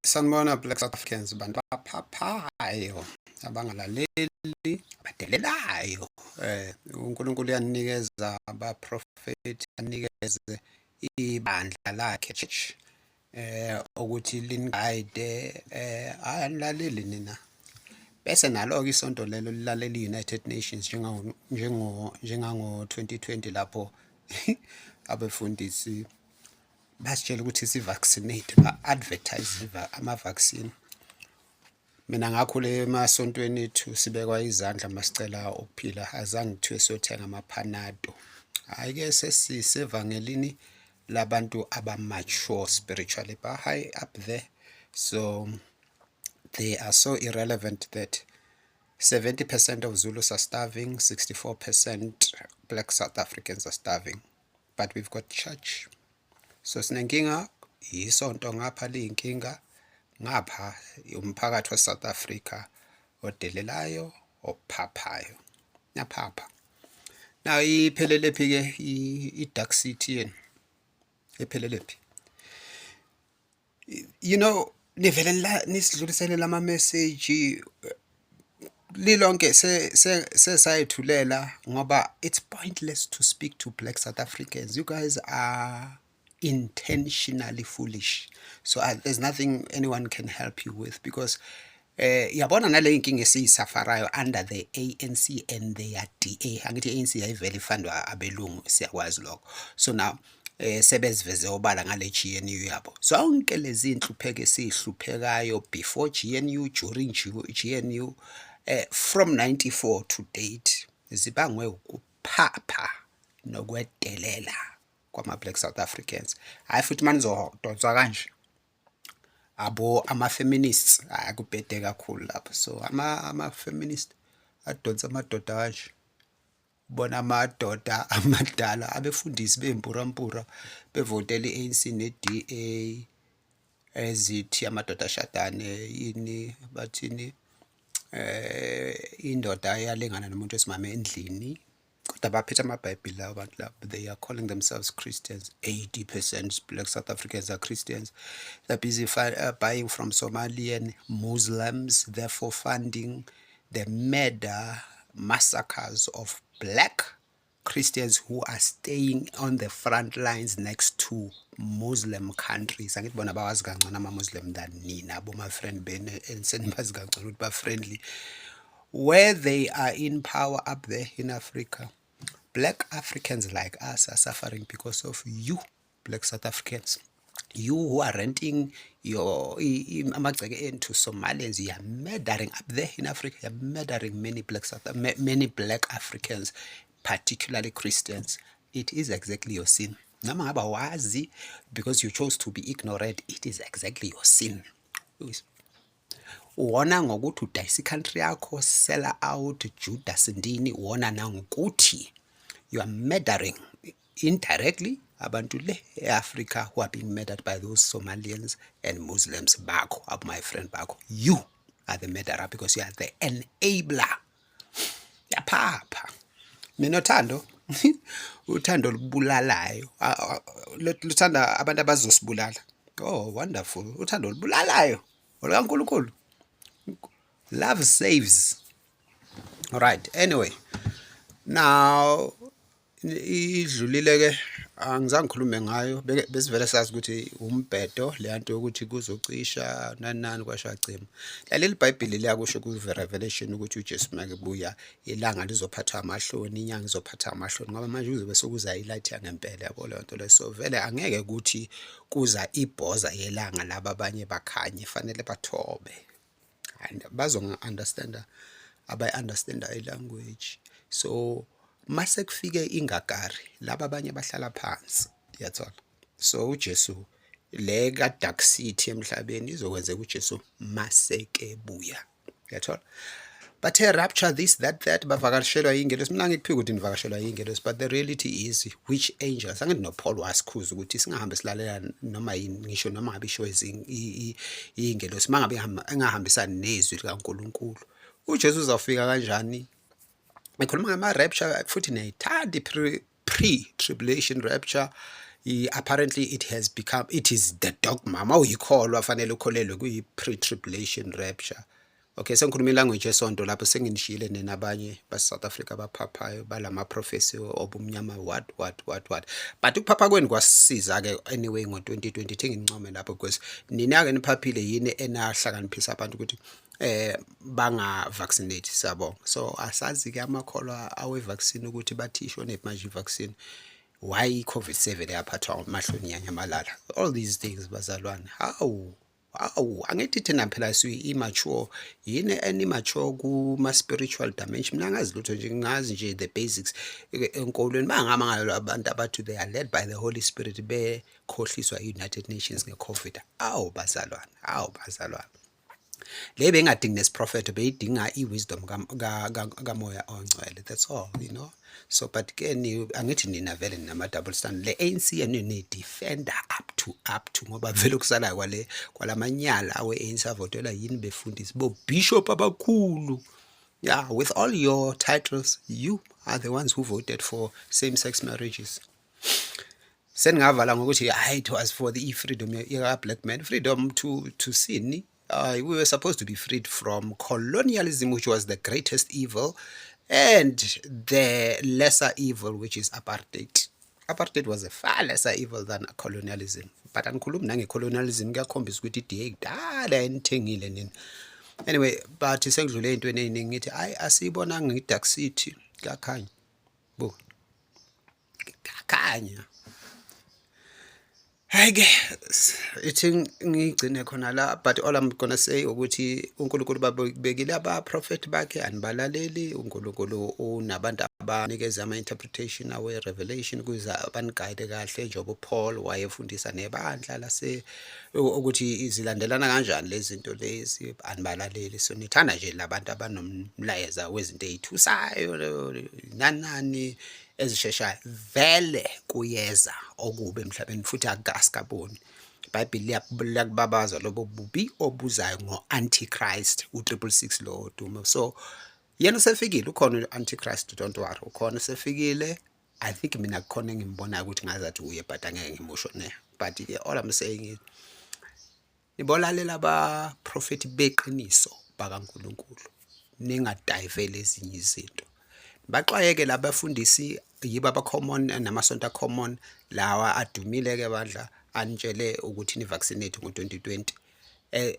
Sanibona, Black South Africans, bantu abaphaphayo, abangalaleli, abadelelayo. UNkulunkulu uyanikeza abaprofethi, anikeze ibandla lakhe, church, ukuthi lini-guide. Hhayi, anilaleli nina. Bese nalo-ke isonto lelo lilalela i-United Nations njengango-2020 lapho abefundisi basitshela ukuthi si-vaccinate, ba-advertise ama-vaccine. Mina ngakhula emasontweni ethu sibekwa izandla masicela ukuphila, azange kuthiwe siyothenga amaphanado. Hhayi-ke, sesisevangelini labantu aba-mature spiritually, ba-high up there, so they are so irrelevant that 70% of Zulus are starving, 64% Black South Africans are starving. But we've got church. So sinenkinga, isonto ngapha liyinkinga, ngapha umphakathi we-South Africa odelelayo, ophaphayo. Naphapha. Now iphelele phi-ke i-Dark City yenu? Iphelele phi? Nivele nisidluliselela ama-message lilonke sesayithulela ngoba it's pointless to speak to Black South Africans. You guys are intentionally foolish. So there's nothing anyone can help you with because yabona nale inkinga esiyi-suffer-ayo under the ANC and their DA. Angithi i-ANC yayivele i-fund-wa abelungu, siyakwazi lokho. So now sebeziveze obala ngale GNU yabo. Zonke lezi inhlupheko esihluphekayo before GNU, during GNU, from 94 to date zibangwe ukuphapha nokwedelela kwama Black South Africans. Hayi, futhi manizodonswa kanje abo ama-feminists, hhayi, kubhede kakhulu lapho. So ama-feminist adonsa amadoda kanje, ubona amadoda amadala, abefundisi bey'mpurampura, bevotela i-ANC ne-DA ezithi amadoda ashadane, yini bathini, indoda iyalingana nomuntu wesimame endlini, kodwa baphethe amabhayibheli labo bantu labo. They are calling themselves Christians. 80% Black South Africans are Christians. They're busy buying from Somalian Muslims, therefore funding the murder, massacres of Black Christians who are staying on the front lines next to Muslim countries. Angithi bona bawazi kangcono ama-Muslim than nina boma-friend benu esenibazi kangcono ukuthi ba-friendly. Where they are in power up there in Africa, Black Africans like us are suffering because of you, Black South Africans. You who are renting your amagceke enu to Somalians, you are murdering up there in Africa, you are murdering many Black Africans, particularly Christians. It is exactly your sin. Noma ngabe awazi because you chose to be ignorant, it is exactly your sin. Uwona ngokuthi udayisa i-country yakho, sell out Judas ndini, uwona nangokuthi you are murdering indirectly abantu le e-Africa who are being murdered by those Somalians and Muslims bakho, abo my friend bakho. You are the murderer because you are the enabler. Yaphapha. Mina uthando, uthando olubulalayo, luthanda abantu abazosibulala. Oh, wonderful. Uthando olubulalayo olukaNkulunkulu. Love saves. All right. Anyway, now idlulile ke, angizange ngikhulume ngayo, besivele sazi ukuthi umbhedo le nto yokuthi kuzocisha nani nani, kwasho acima. Lalela, iBhayibheli liyakusho ku-Revelation ukuthi uJesu makebuya ilanga lizophathwa amahloni, inyanga izophathwa amahloni, ngoba manje kuzobe sekuza i-light yangempela, yabo leyo nto leyo. So vele angeke kuthi kuza ibhoza yelanga laba abanye bakhanye, fanele bathobe and bazonga-understand-a abayi-understand-a i-language. So mase kufike ingagari laba abanye bahlala phansi, uyathola. So uJesu le ka-Dark City emhlabeni izokwenzeka uJesu masekebuya, uyathola. Bathe rapture, this, that, that, bavakashelwa yingelosi. Mina ngikuphika ukuthi nivakashelwa yingelosi, but the reality is, which angels? Angithi noPaul wasikhuza ukuthi singahambe silalela noma yini, ngisho noma ngabe isho iy'ngelosi, uma ngabe engahambisani nezwi likaNkulunkulu. UJesu uzawufika kanjani? Ngikhuluma ngama-rapture futhi niyayithanda i-pre-tribulation rapture. Apparently it has become, it is the dogma. Mawuyikholwa fanele ukholelwe kwi-pre-tribulation rapture. Okay, sengikhuluma ilanguage yesonto lapho, senginishiyile nina abanye base-South Africa abaphaphayo balama prophecy obumnyama, what what what what, but ukuphapha kwenu kwasisiza-ke anyway ngo-2020. Thi ngincome lapho because nina-ke niphaphile, yini enahlakaniphisa abantu ukuthi banga-vaccinate. Siyabonga. So asazi-ke amakholwa awe-vaccine ukuthi bathi ishonephi manje i-vaccine, why i-COVID sevele yaphathwa amahloni yanyamalala, all these things, bazalwane. Hawu hawu, angithi thina phela siyi-immature yini, en-immature kuma-spiritual dimension. Mina angazi lutho nje, ngazi nje the basics enkolweni. Bangama ngalo abantu abathi they are led by the Holy Spirit bekhohliswa i-United Nations nge-COVID. Awu bazalwane, awu bazalwane, le bengadingi nesiprofetho, beyidinga i-wisdom kaMoya oNgcwele, that's all. So but ke ni angithi nina vele ninama-double standard. Le ANC yenu ni-defender up to ngoba vele okusalayo kwale kwalamanyala awe-ANC avotelwa yini befundisi bo-bishop abakhulu. Yeah, with all your titles, you are the ones who voted for same-sex marriages. Seningavala ngokuthi hayi, it was for the freedom ya-black man, freedom to sin. We were supposed to be freed from colonialism, which was the greatest evil, and the lesser evil, which is apartheid. Apartheid was a far lesser evil than colonialism, but anikhulumi nange-colonialism. Kuyakhombisa ukuthi i-DA kudala yanithengile nina. Anyway, but sengidlule ey'ntweni ey'ningi, ngithi hhayi, asiyibonanga i-dark city. Kuyakhanya buka, kuyakhanya. Hhayi-ke, ithi ngiyigcine khona la, but all I'm gonna say ukuthi uNkulunkulu babekile abaprofethi bakhe, anibalaleli. UNkulunkulu unabantu abanikeza ama-interpretation awe-revelation ukuze bani-guide kahle, njengoba uPaul wayefundisa nebandla lase ukuthi zilandelana kanjani lezi zinto lezi. Anibalaleli, so nithanda nje labantu abanomlayeza wezinto ey'thusayo nani nani ezisheshayo. Vele kuyeza okubi emhlabeni futhi asikaboni. IBhayibheli liyakubabaza lobo bubi obuzayo ngo-antichrist, u-666 lo odumo. So yena usefikile, ukhona u-antichrist, don't worry, ukhona, usefikile. I think mina kukhona engimbonayo ukuthi ngazathi uye, but angeke ngimusho ne. But-ke all I'm saying is nibolalela abaprofethi beqiniso bakaNkulunkulu, ningadayiveli ezinye izinto. Baxwayeke labafundisi, yibo aba-common namasonto a-common lawa adumile-ke bandla, anitshele ukuthi ni-vaccinate ngo-2020.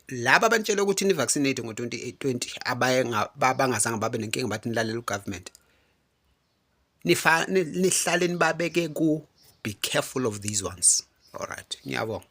Laba abanitshele ukuthi ni-vaccinate ngo-2020 abaye bangazange babe nenkinga, bathi nilalele u-government. Nihlale nibabeke ku be careful of these ones. All right, ngiyabonga.